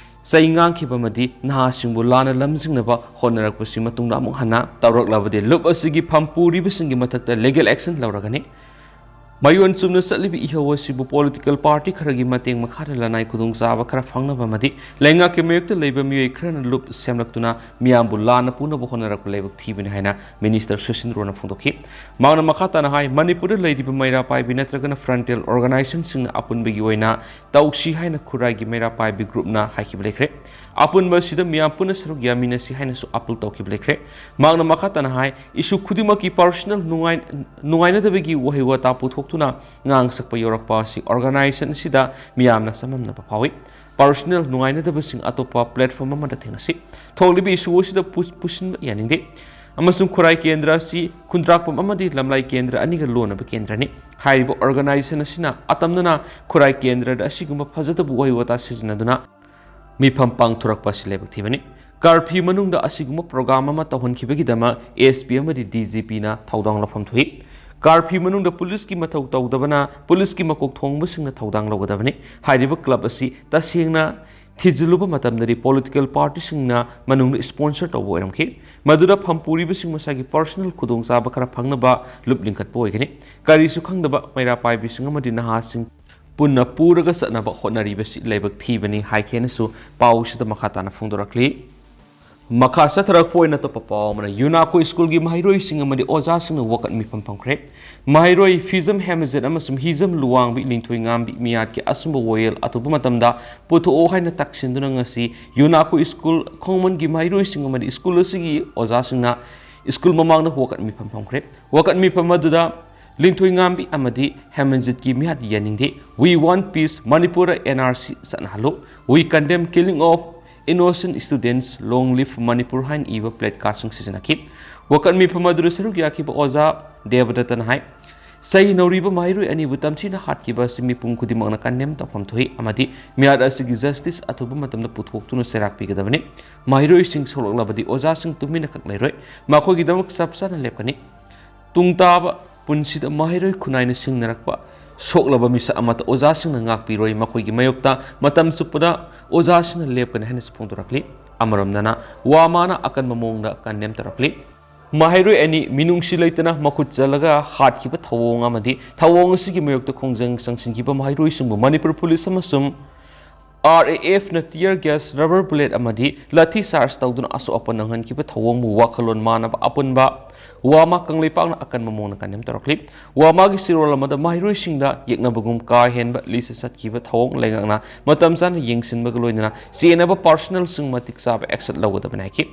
ꯆꯩ ꯉꯥꯡꯈꯤꯕ ꯑꯃꯗꯤ ꯅꯍꯥꯁꯤꯡꯕꯨ ꯂꯥꯟꯅ ꯂꯝꯖꯤꯡꯅꯕ ꯍꯣꯠꯅꯔꯛꯄꯁꯤ ꯃꯇꯨꯡꯗ ꯑꯃꯨꯛ ꯍꯟꯅ ꯇꯧꯔꯛꯂꯕꯗꯤ ꯂꯨꯞ ꯑꯁꯤꯒꯤ ꯐꯝ ꯄꯨꯔꯤꯕꯁꯤꯡꯒꯤ ꯃꯊꯛꯇ legal action ꯂꯧꯔꯒꯅꯤ꯫ ꯃꯌꯣꯟ ꯆꯨꯝꯅ ꯆꯠꯂꯤꯕ ꯏꯍꯧ ꯑꯁꯤꯕꯨ political party ꯈꯔꯒꯤ ꯃꯇꯦꯡ ꯃꯈꯥꯗ ꯂꯅꯥꯏ ꯈꯨꯗꯣꯡꯆꯥꯕ ꯈꯔ ꯐꯪꯅꯕ ꯑꯃꯗꯤ ꯂꯩꯉꯥꯛꯀꯤ ꯃꯥꯌꯣꯛꯇ ꯂꯩꯕ ꯃꯤꯑꯣꯏ ꯈꯔꯅ ꯂꯨꯞ ꯁꯦꯝꯂꯛꯇꯨꯅ ꯃꯤꯌꯥꯝꯕꯨ ꯂꯥꯟꯅ ꯄꯨꯅꯕ ꯍꯣꯠꯅꯔꯛꯄ ꯂꯥꯏꯕꯛ ꯊꯤꯕꯅꯤ ꯍꯥꯏꯅ minister ꯁꯨꯁꯤꯟꯗ꯭ꯔꯣꯅ ꯐꯣꯡꯗꯣꯛꯈꯤ꯫ ꯃꯍꯥꯛꯅ ꯃꯈꯥ ꯇꯥꯅ ꯍꯥꯏ, ꯃꯅꯤꯄꯨꯔꯗ ꯂꯩꯔꯤꯕ ꯃꯩꯔꯥ ꯄꯥꯏꯕꯤ ꯅꯠꯇ꯭ꯔꯒꯅ frontal organizationꯁꯤꯡꯅ ꯑꯄꯨꯟꯕꯒꯤ ꯑꯣꯏꯅ ꯇꯧꯁꯤ ꯍꯥꯏꯅ ꯈꯨꯔꯥꯏꯒꯤ ꯃꯩꯔꯥ ꯄꯥꯏꯕꯤ groupꯅ ꯍꯥꯏꯈꯤꯕ ꯂꯩꯈ꯭ꯔꯦ꯫ ꯑꯄꯨꯟꯕ ꯑꯁꯤꯗ ꯃꯤꯌꯥꯝ ꯄꯨꯟꯅ ꯁꯔꯨꯛ ꯌꯥꯃꯤꯟꯅꯁꯤ ꯍꯥꯏꯅꯁꯨ appeal ꯇꯧꯈꯤꯕ ꯂꯩꯈ꯭ꯔꯦ꯫ ꯃꯍꯥꯛꯅ ꯃꯈꯥ ꯇꯥꯅ ꯍꯥꯏ, issue ꯈꯨꯗꯤꯡꯃꯛꯀꯤ personal ꯅꯨꯡꯉꯥꯏ-, ꯅꯨꯡꯉꯥꯏꯅꯗꯕꯒꯤ ꯋꯥꯍꯩ ꯋꯥꯇꯥ ꯄꯨꯊꯣꯛꯇꯨꯅ ꯉꯥꯡ ꯁꯛꯄ ꯌꯧꯔꯛꯄ ꯑꯁꯤ organization ꯑꯁꯤꯗ ꯃꯤꯌꯥꯝꯅ ꯆꯃꯝꯅꯕ ꯐꯥꯎꯏ꯫ Personal ꯅꯨꯡꯉꯥꯏꯅꯗꯕꯁꯤꯡ ꯑꯇꯣꯞꯄ platform ꯑꯃꯗ ꯊꯦꯡꯅꯁꯤ꯫ ꯊꯣꯛꯂꯤꯕ issue ꯑꯁꯤꯗ ꯄꯨ-, ꯄꯨꯁꯤꯟꯕ ꯌꯥꯅꯤꯡꯗꯦ꯫ ꯑꯃꯁꯨꯡ ꯈꯨꯔꯥꯏ ꯀꯦꯟꯗ꯭ꯔ ꯑꯁꯤ ꯈꯨꯟꯗ꯭ꯔꯥꯛꯄꯝ ꯑꯃꯗꯤ ꯂꯝꯂꯥꯏ ꯀꯦꯟꯗ꯭ꯔ ꯑꯅꯤꯒ ꯂꯣꯟꯅꯕ ꯀꯦꯟꯗ꯭ꯔꯅꯤ꯫ ꯍꯥꯏꯔꯤꯕ organization ꯑꯁꯤꯅ ꯑꯇꯝꯅꯅ ꯈꯨꯔꯥꯏ ꯀꯦꯟꯗ꯭ꯔꯗ ꯑꯁꯤꯒꯨꯝꯕ ꯐꯖꯗꯕ ꯋꯥꯍꯩ ꯋꯥꯇꯥ ꯁꯤꯖꯤꯟꯅꯗꯨꯅ ꯃꯤꯐꯝ ꯄꯥꯡꯊꯣꯔꯛꯄ ꯑꯁꯤ ꯂꯥꯏꯕꯛ ꯊꯤꯕꯅꯤ꯫ Curfew ꯃꯅꯨꯡꯗ ꯑꯁꯤꯒꯨꯝꯕ program ꯑꯃ ꯇꯧꯍꯟꯈꯤꯕꯒꯤꯗꯃꯛ SP ꯑꯃꯗꯤ DGPꯅ ꯊꯧꯗꯥꯡ ꯂꯧꯐꯝ ꯊꯣꯛꯏ꯫ Curfew ꯃꯅꯨꯡꯗ ꯄꯨꯂꯤꯁꯀꯤ ꯃꯊꯧ ꯇꯧꯗꯕꯅ ꯄꯨꯂꯤꯁꯀꯤ ꯃꯀꯣꯛ ꯊꯣꯡꯕꯁꯤꯡꯅ ꯊꯧꯗꯥꯡ ꯂꯧꯒꯗꯕꯅꯤ꯫ ꯍꯥꯏꯔꯤꯕ club ꯑꯁꯤ ꯇꯁꯦꯡꯅ ꯊꯤꯖꯤꯜꯂꯨꯕ ꯃꯇꯝꯗꯗꯤ political partyꯁꯤꯡꯅ ꯃꯅꯨꯡꯗ sponsor ꯇꯧꯕ ꯑꯣꯏꯔꯝꯈꯤ꯫ ꯃꯗꯨꯗ ꯐꯝ ꯄꯨꯔꯤꯕꯁꯤꯡ ꯃꯁꯥꯒꯤ personal ꯈꯨꯗꯣꯡꯆꯥꯕ ꯈꯔ ꯐꯪꯅꯕ ꯂꯨꯞ ꯂꯤꯡꯈꯠꯄ ꯑꯣꯏꯒꯅꯤ꯫ ꯀꯔꯤꯁꯨ ꯈꯪꯗꯕ ꯃꯩꯔꯥ ꯄꯥꯏꯕꯤꯁꯤꯡ ꯑꯃꯗꯤ ꯅꯍꯥꯁꯤꯡ ꯄꯨꯟꯅ ꯄꯨꯔꯒ ꯆꯠꯅꯕ ꯍꯣꯠꯅꯔꯤꯕꯁꯤ ꯂꯥꯏꯕꯛ ꯊꯤꯕꯅꯤ ꯍꯥꯏꯈꯤ ꯍꯥꯏꯅꯁꯨ ꯄꯥꯎꯁꯤꯗ ꯃꯈꯥ ꯇꯥꯅ ꯐꯣꯡꯗꯣꯔꯛꯂꯤ꯫ ꯃꯈꯥ ꯆꯠꯊꯔꯛꯄ ꯑꯣꯏꯅ ꯑꯇꯣꯞꯄ ꯄꯥꯎ ꯑꯃꯅ, ꯌꯨꯅꯥꯀꯣ ꯁ꯭ꯀꯨꯜꯒꯤ ꯃꯍꯩꯔꯣꯏꯁꯤꯡ ꯑꯃꯗꯤ ꯑꯣꯖꯥꯁꯤꯡꯅ ꯋꯥꯀꯠ ꯃꯤꯐꯝ ꯐꯝꯈ꯭ꯔꯦ꯫ ꯃꯍꯩꯔꯣꯏ ꯐꯤꯖꯝ ꯍꯦꯃꯖꯤꯠ ꯑꯃꯁꯨꯡ ꯍꯤꯖꯝ ꯂꯨꯋꯥꯡꯕꯤ ꯂꯤꯟꯊꯣꯏꯉꯥꯝꯕꯤ ꯃꯤꯌꯥꯠꯀꯤ ꯑꯆꯨꯝꯕ ꯋꯥꯌꯦꯜ ꯑꯊꯨꯕ ꯃꯇꯝꯗ ꯄꯨꯊꯣꯛꯑꯣ ꯍꯥꯏꯅ ꯇꯛꯁꯤꯟꯗꯨꯅ ꯉꯁꯤ ꯌꯨꯅꯥꯀꯣ ꯁ꯭ꯀꯨꯜ ꯈꯣꯡꯃꯟꯒꯤ ꯃꯍꯩꯔꯣꯏꯁꯤꯡ ꯑꯃꯗꯤ ꯁ꯭ꯀꯨꯜ ꯑꯁꯤꯒꯤ ꯑꯣꯖꯥꯁꯤꯡꯅ ꯁ꯭ꯀꯨꯜ ꯃꯃꯥꯡꯗ ꯋꯥꯀꯠ ꯃꯤꯐꯝ ꯐꯝꯈ꯭ꯔꯦ꯫ ꯋꯥꯀꯠ ꯃꯤꯐꯝ ꯑꯗꯨꯗ ꯂꯤꯟꯊꯣꯏꯉꯥꯝꯕꯤ ꯑꯃꯗꯤ ꯍꯦꯃꯟꯖꯤꯠꯀꯤ ꯃꯤꯍꯥꯠ ꯌꯥꯅꯤꯡꯗꯦ, We want peace, ꯃꯅꯤꯄꯨꯔꯗ NRC ꯆꯠꯅꯍꯜꯂꯨ, We condemn killing of innocent students, Long live Manipur ꯍꯥꯏꯅ ꯏꯕ placardꯁꯤꯡ ꯁꯤꯖꯤꯟꯅꯈꯤ꯫ ꯋꯥꯀꯠ ꯃꯤꯐꯝ ꯑꯗꯨꯗ ꯁꯔꯨꯛ ꯌꯥꯈꯤꯕ ꯑꯣꯖꯥ ꯗꯦꯕꯗꯠꯇꯅ ꯍꯥꯏ, ꯆꯩ ꯅꯧꯔꯤꯕ ꯃꯍꯩꯔꯣꯏ ꯑꯅꯤꯕꯨ ꯇꯝꯊꯤꯅ ꯍꯥꯠꯈꯤꯕ ꯑꯁꯤ ꯃꯤꯄꯨꯝ ꯈꯨꯗꯤꯡꯃꯛꯅ condemn ꯇꯧꯐꯝ ꯊꯣꯛꯏ ꯑꯃꯗꯤ ꯃꯤꯍꯥꯠ ꯑꯁꯤꯒꯤ justice ꯑꯊꯨꯕ ꯃꯇꯝꯗ ꯄꯨꯊꯣꯛꯇꯨꯅ ꯆꯩꯔꯥꯛ ꯄꯤꯒꯗꯕꯅꯤ꯫ ꯃꯍꯩꯔꯣꯏꯁꯤꯡ ꯁꯣꯛꯂꯛꯂꯕꯗꯤ ꯑꯣꯖꯥꯁꯤꯡ ꯇꯨꯃꯤꯟꯅ ꯈꯛ ꯂꯩꯔꯣꯏ꯫ ꯃꯈꯣꯏꯒꯤꯗꯃꯛ ꯆꯞ ꯆꯥꯅ ꯂꯦꯞꯀꯅꯤ꯫ ꯇꯨꯡ ꯇꯥꯕ ꯄꯨꯟꯁꯤꯗ ꯃꯍꯩꯔꯣꯏ ꯈꯨꯟꯅꯥꯏꯅ ꯁꯤꯡꯅꯔꯛꯄ ꯁꯣꯛꯂꯕ ꯃꯤꯁꯛ ꯑꯃꯠꯇ ꯑꯣꯖꯥꯁꯤꯡꯅ ꯉꯥꯛꯄꯤꯔꯣꯏ꯫ ꯃꯈꯣꯏꯒꯤ ꯃꯥꯌꯣꯛꯇ ꯃꯇꯝ ꯆꯨꯞꯄꯗ ꯑꯣꯖꯥꯁꯤꯡꯅ ꯂꯦꯞꯀꯅꯤ ꯍꯥꯏꯅꯁꯨ ꯐꯣꯡꯗꯣꯔꯛꯂꯤ꯫ ꯑꯃꯔꯣꯝꯗꯅ ꯋꯥꯃꯥꯅ ꯑꯀꯟꯕ ꯃꯑꯣꯡꯗ condemn ꯇꯧꯔꯛꯂꯤ꯫ ꯃꯍꯩꯔꯣꯏ ꯑꯅꯤ ꯃꯤꯅꯨꯡꯁꯤ ꯂꯩꯇꯅ ꯃꯈꯨꯠ ꯆꯜꯂꯒ ꯍꯥꯠꯈꯤꯕ ꯊꯧꯑꯣꯡ ꯑꯃꯗꯤ ꯊꯧꯑꯣꯡ ꯑꯁꯤꯒꯤ ꯃꯥꯌꯣꯛꯇ ꯈꯣꯡꯖꯪ ꯆꯪꯁꯤꯟꯈꯤꯕ ꯃꯍꯩꯔꯣꯏꯁꯤꯡꯕꯨ ꯃꯅꯤꯄꯨꯔ ꯄꯨꯂꯤꯁ ꯑꯃꯁꯨꯡ RAFꯅ tear gas, rubber bullet ꯑꯃꯗꯤ ꯂꯥꯊꯤ ꯆꯥꯔꯖ ꯇꯧꯗꯨꯅ ꯑꯁꯣꯛ ꯑꯄꯟ ꯅꯪꯍꯟꯈꯤꯕ ꯊꯧꯑꯣꯡꯕꯨ ꯋꯥꯈꯜꯂꯣꯟ ꯃꯥꯟꯅꯕ ꯑꯄꯨꯟꯕ ꯋꯥꯃꯥ ꯀꯪꯂꯩꯄꯥꯛꯅ ꯑꯀꯟꯕ ꯃꯑꯣꯡꯗ condemn ꯇꯧꯔꯛꯂꯤ꯫ ꯋꯥꯃꯥꯒꯤ ꯆꯦꯔꯣꯜ ꯑꯃꯗ ꯃꯍꯩꯔꯣꯏꯁꯤꯡꯗ ꯌꯦꯛꯅꯕꯒꯨꯝ ꯀꯥ ꯍꯦꯟꯕ ꯂꯤꯆꯠ ꯆꯠꯈꯤꯕ ꯊꯧꯑꯣꯡ ꯂꯩꯉꯥꯛꯅ ꯃꯇꯝ ꯆꯥꯅ ꯌꯦꯡꯁꯤꯟꯕꯒ ꯂꯣꯏꯅꯅ ꯆꯦꯟꯅꯕ personnelꯁꯤꯡ ꯃꯇꯤꯛ ꯆꯥꯕ action ꯂꯧꯒꯗꯕꯅꯤ ꯍꯥꯏꯈꯤ꯫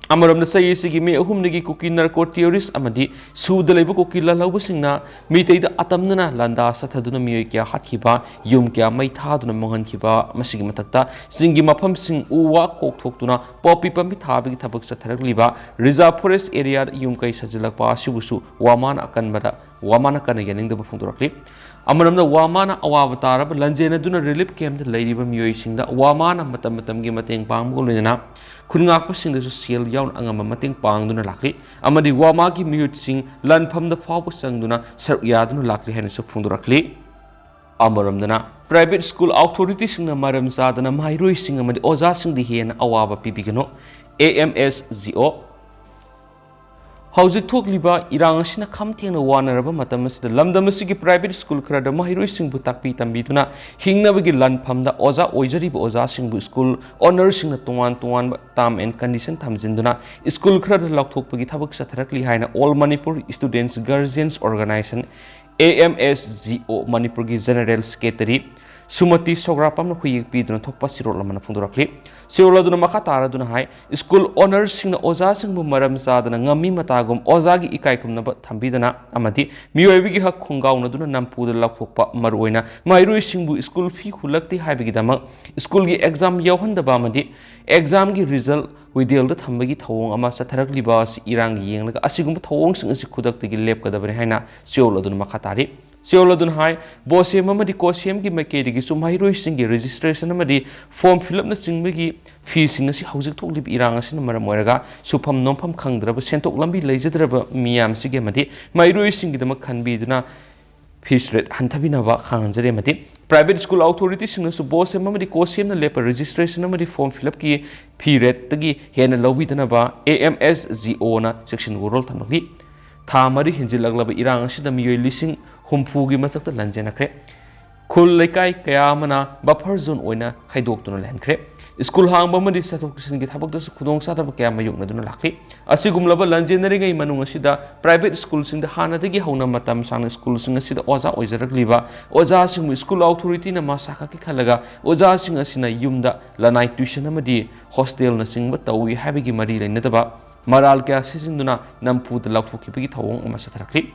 ꯑꯃꯔꯣꯝꯗ, ꯆꯍꯤ ꯑꯁꯤꯒꯤ ꯃꯦ ꯑꯍꯨꯝꯗꯒꯤ ꯀꯨꯀꯤ ꯅꯥꯔꯀꯣ ꯇꯦꯔꯣꯔꯤꯁ ꯑꯃꯗꯤ ꯁꯨꯗ ꯂꯩꯕ ꯀꯨꯀꯤ ꯂꯥꯜꯍꯧꯕꯁꯤꯡꯅ ꯃꯤꯇꯩꯗ ꯑꯇꯝꯅꯅ ꯂꯥꯟꯗꯥ ꯆꯠꯊꯗꯨꯅ ꯃꯤꯑꯣꯏ ꯀꯌꯥ ꯍꯥꯠꯈꯤꯕ, ꯌꯨꯝ ꯀꯌꯥ ꯃꯩ ꯊꯥꯗꯨꯅ ꯃꯥꯡꯍꯟꯈꯤꯕ, ꯃꯁꯤꯒꯤ ꯃꯊꯛꯇ ꯆꯤꯡꯒꯤ ꯃꯐꯝꯁꯤꯡ ꯎ ꯋꯥ ꯀꯣꯛꯊꯣꯛꯇꯨꯅ ꯄꯣꯄꯤ ꯄꯥꯝꯕꯤ ꯊꯥꯕꯒꯤ ꯊꯕꯛ ꯆꯠꯊꯔꯛꯂꯤꯕ, ꯔꯤꯖꯥꯔꯚ ꯐꯣꯔꯦꯁ ꯑꯦꯔꯤꯌꯥꯗ ꯌꯨꯝ ꯀꯩ ꯁꯥꯖꯤꯜꯂꯛꯄ ꯑꯁꯤꯕꯨꯁꯨ ꯋꯥꯃꯥꯅ ꯑꯀꯟꯕꯗ, ꯋꯥꯃꯥꯅ ꯀꯟꯅ ꯌꯥꯅꯤꯡꯗꯕ ꯐꯣꯡꯗꯣꯔꯛꯂꯤ꯫ ꯑꯃꯔꯣꯝꯗ, ꯋꯥꯃꯥꯅ ꯑꯋꯥꯕ ꯇꯥꯔꯕ ꯂꯥꯟꯖꯦꯟꯅꯗꯨꯅ ꯔꯤꯂꯤꯐ ꯀꯦꯝꯞꯇ ꯂꯩꯔꯤꯕ ꯃꯤꯑꯣꯏꯁꯤꯡꯗ ꯋꯥꯃꯥꯅ ꯃꯇꯝ ꯃꯇꯝꯒꯤ ꯃꯇꯦꯡ ꯄꯥꯡꯕꯒ ꯂꯣꯏꯅꯅ ꯈꯨꯟ ꯉꯥꯛꯄꯁꯤꯡꯗꯁꯨ ꯁꯦꯜ ꯌꯥꯎꯅ ꯑꯉꯝꯕ ꯃꯇꯦꯡ ꯄꯥꯡꯗꯨꯅ ꯂꯥꯛꯂꯤ ꯑꯃꯗꯤ ꯋꯥꯃꯥꯒꯤ ꯃꯤꯍꯨꯠꯁꯤꯡ ꯂꯥꯟꯐꯝꯗ ꯐꯥꯎꯕ ꯆꯪꯗꯨꯅ ꯁꯔꯨꯛ ꯌꯥꯗꯨꯅ ꯂꯥꯛꯂꯤ ꯍꯥꯏꯅꯁꯨ ꯐꯣꯡꯗꯣꯔꯛꯂꯤ꯫ ꯑꯃꯔꯣꯝꯗꯅ, ꯄ꯭ꯔꯥꯏꯚꯦꯠ ꯁ꯭ꯀꯨꯜ ꯑꯣꯊꯣꯔꯤꯇꯤꯁꯤꯡꯅ ꯃꯔꯝ ꯆꯥꯗꯅ ꯃꯍꯩꯔꯣꯏꯁꯤꯡ ꯑꯃꯗꯤ ꯑꯣꯖꯥꯁꯤꯡꯗ ꯍꯦꯟꯅ ꯑꯋꯥꯕ ꯄꯤꯕꯤꯒꯅꯨ, ꯑꯦ ꯑꯦꯝ ꯑꯦꯁ ꯖꯤ ꯑꯣ꯫ ꯍꯧꯖꯤꯛ ꯊꯣꯛꯂꯤꯕ ꯏꯔꯥꯡ ꯑꯁꯤꯅ ꯈꯝ ꯊꯦꯡꯅ ꯋꯥꯅꯔꯕ ꯃꯇꯝ ꯑꯁꯤꯗ, ꯂꯝꯗꯝ ꯑꯁꯤꯒꯤ ꯄ꯭ꯔꯥꯏꯚꯦꯠ ꯁ꯭ꯀꯨꯜ ꯈꯔꯗ ꯃꯍꯩꯔꯣꯏꯁꯤꯡꯕꯨ ꯇꯥꯛꯄꯤ ꯇꯝꯕꯤꯗꯨꯅ ꯍꯤꯡꯅꯕꯒꯤ ꯂꯥꯟꯐꯝꯗ ꯑꯣꯖꯥ ꯑꯣꯏꯖꯔꯤꯕ ꯑꯣꯖꯥꯁꯤꯡꯕꯨ ꯁ꯭ꯀꯨꯜ ꯑꯣꯅꯔꯁꯤꯡꯅ ꯇꯣꯉꯥꯟ ꯇꯣꯉꯥꯟꯕ ꯇꯥꯔꯝ ꯑꯦꯟ ꯀꯟꯗꯤꯁꯟ ꯊꯝꯖꯤꯟꯗꯨꯅ ꯁ꯭ꯀꯨꯜ ꯈꯔꯗ ꯂꯧꯊꯣꯛꯄꯒꯤ ꯊꯕꯛ ꯆꯠꯊꯔꯛꯂꯤ ꯍꯥꯏꯅ all Manipur students guardians organization, A M S G O, ꯃꯅꯤꯄꯨꯔꯒꯤ ꯖꯦꯅꯔꯦꯜ ꯁꯦꯀ꯭ꯔꯦꯇꯔꯤ ꯁꯨꯃꯇꯤ ꯁꯧꯒ꯭ꯔꯥꯄꯝꯅ ꯍꯨꯏꯌꯦꯛ ꯄꯤꯗꯨꯅ ꯊꯣꯛꯄ ꯆꯦꯔꯣꯜ ꯑꯃꯅ ꯐꯣꯡꯗꯣꯔꯛꯂꯤ꯫ ꯆꯦꯔꯣꯜ ꯑꯗꯨꯅ ꯃꯈꯥ ꯇꯥꯔꯗꯨꯅ ꯍꯥꯏ, ꯁ꯭ꯀꯨꯜ ꯑꯣꯅꯔꯁꯤꯡꯅ ꯑꯣꯖꯥꯁꯤꯡꯕꯨ ꯃꯔꯝ ꯆꯥꯗꯅ ꯉꯝꯃꯤ ꯃꯇꯥꯒꯨꯝ ꯑꯣꯖꯥꯒꯤ ꯏꯀꯥꯏ ꯈꯨꯝꯅꯕ ꯊꯝꯕꯤꯗꯅ ꯑꯃꯗꯤ ꯃꯤꯑꯣꯏꯕꯒꯤ ꯍꯛ ꯈꯣꯡꯒꯥꯎꯅꯗꯨꯅ ꯅꯝꯐꯨꯗ ꯂꯧꯊꯣꯛꯄ, ꯃꯔꯨꯑꯣꯏꯅ ꯃꯍꯩꯔꯣꯏꯁꯤꯡꯕꯨ ꯁ꯭ꯀꯨꯜ ꯐꯤ ꯍꯨꯜꯂꯛꯇꯦ ꯍꯥꯏꯕꯒꯤꯗꯃꯛ ꯁ꯭ꯀꯨꯜꯒꯤ ꯑꯦꯛꯖꯥꯝ ꯌꯥꯎꯍꯟꯗꯕ ꯑꯃꯗꯤ ꯑꯦꯛꯖꯥꯝꯒꯤ ꯔꯤꯖꯜ ꯋꯤꯗꯦꯜꯗ ꯊꯝꯕꯒꯤ ꯊꯧꯑꯣꯡ ꯑꯃ ꯆꯠꯊꯔꯛꯂꯤꯕ ꯑꯁꯤ ꯏꯔꯥꯡꯒꯤ ꯌꯦꯡꯂꯒ ꯑꯁꯤꯒꯨꯝꯕ ꯊꯧꯑꯣꯡꯁꯤꯡ ꯑꯁꯤ ꯈꯨꯗꯛꯇꯒꯤ ꯂꯦꯞꯀꯗꯕꯅꯤ ꯍꯥꯏꯅ ꯆꯦꯔꯣꯜ ꯑꯗꯨꯅ ꯃꯈꯥ ꯇꯥꯔꯤ꯫ ꯆꯦꯔꯣꯜ ꯑꯗꯨꯅ ꯍꯥꯏ, ꯕꯣꯁꯦꯝ ꯑꯃꯗꯤ ꯀꯣꯁꯦꯝꯒꯤ ꯃꯥꯏꯀꯩꯗꯒꯤꯁꯨ ꯃꯍꯩꯔꯣꯏꯁꯤꯡꯒꯤ ꯔꯦꯖꯤꯁꯇ꯭ꯔꯦꯁꯟ ꯑꯃꯗꯤ ꯐꯣꯔꯝ ꯐꯤꯜ ꯑꯞꯅꯆꯤꯡꯕꯒꯤ ꯐꯤꯁꯤꯡ ꯑꯁꯤ ꯍꯧꯖꯤꯛ ꯊꯣꯛꯂꯤꯕ ꯏꯔꯥꯡ ꯑꯁꯤꯅ ꯃꯔꯝ ꯑꯣꯏꯔꯒ ꯁꯨꯐꯝ ꯅꯣꯝꯐꯝ ꯈꯪꯗ꯭ꯔꯕ, ꯁꯦꯟꯊꯣꯛ ꯂꯝꯕꯤ ꯂꯩꯖꯗ꯭ꯔꯕ ꯃꯤꯌꯥꯝꯁꯤꯒꯤ ꯑꯃꯗꯤ ꯃꯍꯩꯔꯣꯏꯁꯤꯡꯒꯤꯗꯃꯛ ꯈꯟꯕꯤꯗꯨꯅ ꯐꯤꯁ ꯔꯦꯠ ꯍꯟꯊꯕꯤꯅꯕ ꯈꯪꯍꯟꯖꯔꯤ꯫ ꯑꯃꯗꯤ ꯄ꯭ꯔꯥꯏꯚꯦꯠ ꯁ꯭ꯀꯨꯜ ꯑꯣꯊꯣꯔꯤꯇꯤꯁꯤꯡꯅꯁꯨ ꯕꯣꯁꯦꯝ ꯑꯃꯗꯤ ꯀꯣꯁꯦꯝꯅ ꯂꯦꯞꯄ ꯔꯦꯖꯤꯁꯇ꯭ꯔꯦꯁꯟ ꯑꯃꯗꯤ ꯐꯣꯔꯝ ꯐꯤꯜ ꯑꯞꯀꯤ ꯐꯤ ꯔꯦꯠꯇꯒꯤ ꯍꯦꯟꯅ ꯂꯧꯕꯤꯗꯅꯕ ꯑꯦ ꯑꯦꯝ ꯑꯦꯁ ꯖꯤ ꯑꯣꯅ ꯆꯦꯛꯁꯤꯟ ꯋꯥꯔꯣꯜ ꯊꯝꯂꯛꯂꯤ꯫ ꯊꯥ ꯃꯔꯤ ꯍꯦꯟꯖꯤꯜꯂꯛꯂꯕ ꯏꯔꯥꯡ ꯑꯁꯤꯗ ꯃꯤꯑꯣꯏ ꯂꯤꯁꯤꯡ ꯍꯨꯝꯐꯨꯒꯤ ꯃꯊꯛꯇ ꯂꯥꯟꯖꯦꯟꯅꯈ꯭ꯔꯦ꯫ ꯈꯨꯜ ꯂꯩꯀꯥꯏ ꯀꯌꯥ ꯑꯃꯅ ꯕꯐꯔ ꯖꯣꯟ ꯑꯣꯏꯅ ꯈꯥꯏꯗꯣꯛꯇꯨꯅ ꯂꯩꯍꯟꯈ꯭ꯔꯦ꯫ ꯁ꯭ꯀꯨꯜ ꯍꯥꯡꯕ ꯑꯃꯗꯤ ꯆꯠꯊꯣꯛ ꯆꯠꯁꯤꯟꯒꯤ ꯊꯕꯛꯇꯁꯨ ꯈꯨꯗꯣꯡꯆꯥꯗꯕ ꯀꯌꯥ ꯃꯥꯌꯣꯛꯅꯗꯨꯅ ꯂꯥꯛꯂꯤ꯫ ꯑꯁꯤꯒꯨꯝꯂꯕ ꯂꯥꯟꯖꯦꯟꯅꯔꯤꯉꯩ ꯃꯅꯨꯡ ꯑꯁꯤꯗ private ꯁ꯭ꯀꯨꯜꯁꯤꯡꯗ ꯍꯥꯟꯅꯗꯒꯤ ꯍꯧꯅ ꯃꯇꯝ ꯁꯥꯡꯅ ꯁ꯭ꯀꯨꯜꯁꯤꯡ ꯑꯁꯤꯗ ꯑꯣꯖꯥ ꯑꯣꯏꯖꯔꯛꯂꯤꯕ ꯑꯣꯖꯥꯁꯤꯡꯕꯨ ꯁ꯭ꯀꯨꯜ ꯑꯣꯊꯣꯔꯤꯇꯤꯅ ꯃꯁꯥ ꯈꯛꯀꯤ ꯈꯜꯂꯒ ꯑꯣꯖꯥꯁꯤꯡ ꯑꯁꯤꯅ ꯌꯨꯝꯗ ꯂꯅꯥꯏ tuition ꯑꯃꯗꯤ hostelꯅꯆꯤꯡꯕ ꯇꯧꯏ ꯍꯥꯏꯕꯒꯤ ꯃꯔꯤ ꯂꯩꯅꯗꯕ ꯃꯔꯥꯜ ꯀꯌꯥ ꯁꯤꯖꯤꯟꯗꯨꯅ ꯅꯝꯐꯨꯗ ꯂꯧꯊꯣꯛꯈꯤꯕꯒꯤ ꯊꯧꯑꯣꯡ ꯑꯃ ꯆꯠꯊꯔꯛꯂꯤ꯫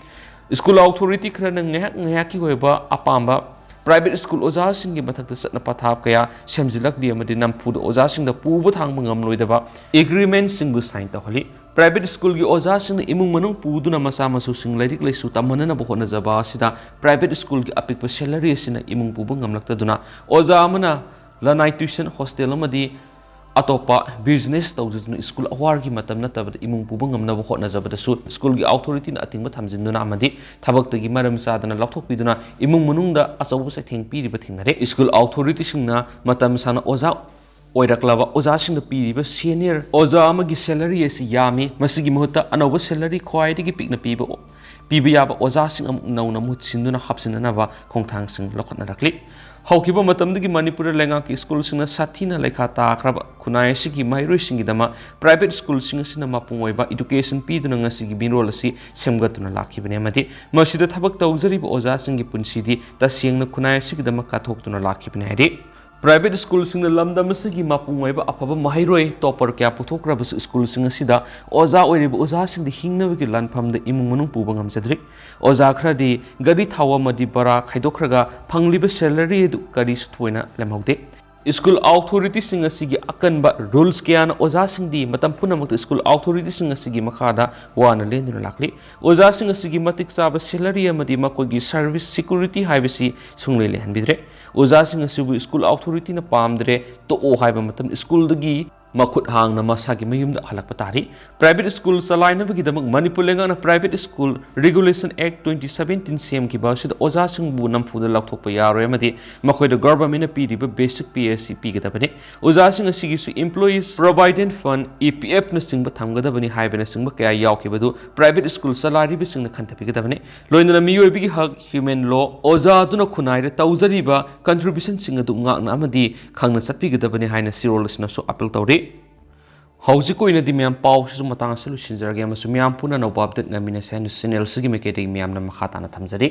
ꯁ꯭ꯀꯨꯜ ꯑꯣꯊꯣꯔꯤꯇꯤ ꯈꯔꯅ ꯉꯥꯏꯍꯥꯛ ꯉꯥꯏꯍꯥꯛꯀꯤ ꯑꯣꯏꯕ ꯑꯄꯥꯝꯕ private ꯁ꯭ꯀꯨꯜ ꯑꯣꯖꯥꯁꯤꯡꯒꯤ ꯃꯊꯛꯇ ꯆꯠꯅ ꯄꯊꯥꯞ ꯀꯌꯥ ꯁꯦꯝꯖꯤꯜꯂꯛꯂꯤ ꯑꯃꯗꯤ ꯅꯝꯐꯨꯗ ꯑꯣꯖꯥꯁꯤꯡꯗ ꯄꯨꯕ ꯊꯥꯡꯕ ꯉꯝꯂꯣꯏꯗꯕ agreementꯁꯤꯡꯕꯨ sign ꯇꯧꯍꯜꯂꯤ꯫ Private ꯁ꯭ꯀꯨꯜꯒꯤ ꯑꯣꯖꯥꯁꯤꯡꯅ ꯏꯃꯨꯡ ꯃꯅꯨꯡ ꯄꯨꯗꯨꯅ ꯃꯆꯥ ꯃꯁꯨꯁꯤꯡ ꯂꯥꯏꯔꯤꯛ ꯂꯥꯏꯁꯨ ꯇꯝꯍꯟꯅꯅꯕ ꯍꯣꯠꯅꯖꯕ ꯑꯁꯤꯗ private ꯁ꯭ꯀꯨꯜꯒꯤ ꯑꯄꯤꯛꯄ salary ꯑꯁꯤꯅ ꯏꯃꯨꯡ ꯄꯨꯕ ꯉꯝꯂꯛꯇꯗꯨꯅ ꯑꯣꯖꯥ ꯑꯃꯅ ꯂꯅꯥꯏ tuition, hostel ꯑꯃꯗꯤ ꯑꯇꯣꯞꯄ business ꯇꯧꯖꯗꯨꯅ ꯁ꯭ꯀꯨꯜ ꯑꯋꯥꯔꯒꯤ ꯃꯇꯝ ꯅꯠꯇꯕꯗ ꯏꯃꯨꯡ ꯄꯨꯕ ꯉꯝꯅꯕ ꯍꯣꯠꯅꯖꯕꯗꯁꯨ ꯁ꯭ꯀꯨꯜꯒꯤ ꯑꯣꯊꯣꯔꯤꯇꯤꯅ ꯑꯊꯤꯡꯕ ꯊꯝꯖꯤꯟꯗꯨꯅ ꯑꯃꯗꯤ ꯊꯕꯛꯇꯒꯤ ꯃꯔꯝ ꯆꯥꯗꯅ ꯂꯧꯊꯣꯛꯄꯤꯗꯨꯅ ꯏꯃꯨꯡ ꯃꯅꯨꯡꯗ ꯑꯆꯧꯕ ꯆꯩꯊꯦꯡ ꯄꯤꯔꯤꯕ ꯊꯦꯡꯅꯔꯦ꯫ ꯁ꯭ꯀꯨꯜ ꯑꯣꯊꯣꯔꯤꯇꯤꯁꯤꯡꯅ ꯃꯇꯝ ꯁꯥꯡꯅ ꯑꯣꯖꯥ ꯑꯣꯏꯔꯛꯂꯕ ꯑꯣꯖꯥꯁꯤꯡꯗ ꯄꯤꯔꯤꯕ senior ꯑꯣꯖꯥ ꯑꯃꯒꯤ salary ꯑꯁꯤ ꯌꯥꯝꯃꯤ꯫ ꯃꯁꯤꯒꯤ ꯃꯍꯨꯠꯇ ꯑꯅꯧꯕ salary ꯈ꯭ꯋꯥꯏꯗꯒꯤ ꯄꯤꯛꯅ ꯄꯤꯕ ꯄꯤꯕ ꯌꯥꯕ ꯑꯣꯖꯥꯁꯤꯡ ꯑꯃꯨꯛ ꯅꯧꯅ ꯃꯍꯨꯠ ꯁꯤꯟꯗꯨꯅ ꯍꯥꯞꯆꯤꯟꯅꯅꯕ ꯈꯣꯡꯊꯥꯡꯁꯤꯡ ꯂꯧꯈꯠꯅꯔꯛꯂꯤ꯫ ꯍꯧꯈꯤꯕ ꯃꯇꯝꯗꯒꯤ ꯃꯅꯤꯄꯨꯔꯗ ꯂꯩꯉꯥꯛꯀꯤ ꯁ꯭ꯀꯨꯜꯁꯤꯡꯅ ꯁꯥꯊꯤꯅ ꯂꯩꯈꯥ ꯇꯥꯈ꯭ꯔꯕ ꯈꯨꯟꯅꯥꯏ ꯑꯁꯤꯒꯤ ꯃꯍꯩꯔꯣꯏꯁꯤꯡꯒꯤꯗꯃꯛ private ꯁ꯭ꯀꯨꯜꯁꯤꯡ ꯑꯁꯤꯅ ꯃꯄꯨꯡ ꯑꯣꯏꯕ education ꯄꯤꯗꯨꯅ ꯉꯁꯤꯒꯤ ꯃꯤꯔꯣꯜ ꯑꯁꯤ ꯁꯦꯝꯒꯠꯇꯨꯅ ꯂꯥꯛꯈꯤꯕꯅꯤ ꯑꯃꯗꯤ ꯃꯁꯤꯗ ꯊꯕꯛ ꯇꯧꯖꯔꯤꯕ ꯑꯣꯖꯥꯁꯤꯡꯒꯤ ꯄꯨꯟꯁꯤꯗꯤ ꯇꯁꯦꯡꯅ ꯈꯨꯟꯅꯥꯏ ꯑꯁꯤꯒꯤꯗꯃꯛ ꯀꯠꯊꯣꯛꯇꯨꯅ ꯂꯥꯛꯈꯤꯕꯅꯤ ꯍꯥꯏꯔꯤ꯫ Private ꯁ꯭ꯀꯨꯜꯁꯤꯡꯅ ꯂꯝꯗꯝ ꯑꯁꯤꯒꯤ ꯃꯄꯨꯡ ꯑꯣꯏꯕ ꯑꯐꯕ ꯃꯍꯩꯔꯣꯏ topper ꯀꯌꯥ ꯄꯨꯊꯣꯛꯈ꯭ꯔꯕꯁꯨ ꯁ꯭ꯀꯨꯜꯁꯤꯡ ꯑꯁꯤꯗ ꯑꯣꯖꯥ ꯑꯣꯏꯔꯤꯕ ꯑꯣꯖꯥꯁꯤꯡꯗꯤ ꯍꯤꯡꯅꯕꯒꯤ ꯂꯥꯟꯐꯝꯗ ꯏꯃꯨꯡ ꯃꯅꯨꯡ ꯄꯨꯕ ꯉꯝꯖꯗ꯭ꯔꯤ꯫ ꯑꯣꯖꯥ ꯈꯔꯗꯤ ꯒꯥꯔꯤ ꯊꯥꯎ ꯑꯃꯗꯤ ꯚꯔꯥ ꯈꯥꯏꯗꯣꯛꯈ꯭ꯔꯒ ꯐꯪꯂꯤꯕ salary ꯑꯗꯨ ꯀꯔꯤꯁꯨ ꯊꯣꯏꯅ ꯂꯦꯝꯍꯧꯗꯦ꯫ ꯁ꯭ꯀꯨꯜ ꯑꯣꯊꯣꯔꯤꯇꯤꯁꯤꯡ ꯑꯁꯤꯒꯤ ꯑꯀꯟꯕ rules ꯀꯌꯥꯅ ꯑꯣꯖꯥꯁꯤꯡꯗꯤ ꯃꯇꯝ ꯄꯨꯝꯅꯃꯛꯇ ꯁ꯭ꯀꯨꯜ ꯑꯣꯊꯣꯔꯤꯇꯤꯁꯤꯡ ꯑꯁꯤꯒꯤ ꯃꯈꯥꯗ ꯋꯥꯅ ꯂꯦꯟꯗꯨꯅ ꯂꯥꯛꯂꯤ꯫ ꯑꯣꯖꯥꯁꯤꯡ ꯑꯁꯤꯒꯤ ꯃꯇꯤꯛ ꯆꯥꯕ salary ꯑꯃꯗꯤ ꯃꯈꯣꯏꯒꯤ service security ꯍꯥꯏꯕꯁꯤ ꯁꯨꯡꯂꯩ ꯂꯩꯍꯟꯕꯤꯗ꯭ꯔꯦ꯫ ꯑꯣꯖꯥꯁꯤꯡ ꯑꯁꯤꯕꯨ ꯁ꯭ꯀꯨꯜ ꯑꯣꯊꯣꯔꯤꯇꯤꯅ ꯄꯥꯝꯗ꯭ꯔꯦ, ꯇꯣꯛꯑꯣ ꯍꯥꯏꯕ ꯃꯇꯝꯗ ꯁ꯭ꯀꯨꯜꯗꯒꯤ ꯃꯈꯨꯠ ꯍꯥꯡꯅ ꯃꯁꯥꯒꯤ ꯃꯌꯨꯝꯗ ꯍꯜꯂꯛꯄ ꯇꯥꯔꯤ꯫ Private school ꯆꯂꯥꯏꯅꯕꯒꯤꯗꯃꯛ ꯃꯅꯤꯄꯨꯔ ꯂꯩꯉꯥꯛꯅ Private School Regulation Act twenty seventeen ꯁꯦꯝꯈꯤꯕ ꯑꯁꯤꯗ ꯑꯣꯖꯥꯁꯤꯡꯕꯨ ꯅꯝꯐꯨꯗ ꯂꯧꯊꯣꯛꯄ ꯌꯥꯔꯣꯏ ꯑꯃꯗꯤ ꯃꯈꯣꯏꯗ government ꯅ ꯄꯤꯔꯤꯕ basic pay ꯑꯁꯤ ꯄꯤꯒꯗꯕꯅꯤ꯫ ꯑꯣꯖꯥꯁꯤꯡ ꯑꯁꯤꯒꯤꯁꯨ Employees Provident Fund, E P F ꯅꯆꯤꯡꯕ ꯊꯝꯒꯗꯕꯅꯤ ꯍꯥꯏꯕꯅꯆꯤꯡꯕ ꯀꯌꯥ ꯌꯥꯎꯈꯤꯕꯗꯨ private school ꯆꯂꯥꯏꯔꯤꯕꯁꯤꯡꯅ ꯈꯟꯊꯕꯤꯒꯗꯕꯅꯤ꯫ ꯂꯣꯏꯅꯅ ꯃꯤꯑꯣꯏꯕꯒꯤ ꯍꯛ, human law, ꯑꯣꯖꯥ ꯑꯗꯨꯅ ꯈꯨꯟꯅꯥꯏꯗ ꯇꯧꯖꯔꯤꯕ contribution ꯁꯤꯡ ꯑꯗꯨ ꯉꯥꯛꯅ ꯑꯃꯗꯤ ꯈꯪꯅ ꯆꯠꯄꯤꯒꯗꯕꯅꯤ ꯍꯥꯏꯅ ꯁꯤꯔꯣꯜ ꯑꯁꯤꯅꯁꯨ appeal ꯇꯧꯔꯤ꯫ ꯍꯧꯖꯤꯛ ꯑꯣꯏꯅꯗꯤ ꯃꯌꯥꯝ ꯄꯥꯎꯁꯤꯁꯨ ꯃꯇꯥꯡ ꯑꯁꯤꯗ ꯂꯣꯏꯁꯤꯟꯖꯔꯒꯦ ꯑꯃꯁꯨꯡ ꯃꯌꯥꯝ ꯄꯨꯟꯅ ꯑꯅꯧꯕ update ꯉꯥꯏꯃꯤꯟꯅꯁꯦ ꯍꯥꯏꯅ channel ꯑꯁꯤꯒꯤ ꯃꯥꯏꯀꯩꯗꯒꯤ ꯃꯌꯥꯝꯅ ꯃꯈꯥ ꯇꯥꯅ ꯊꯝꯖꯔꯤ꯫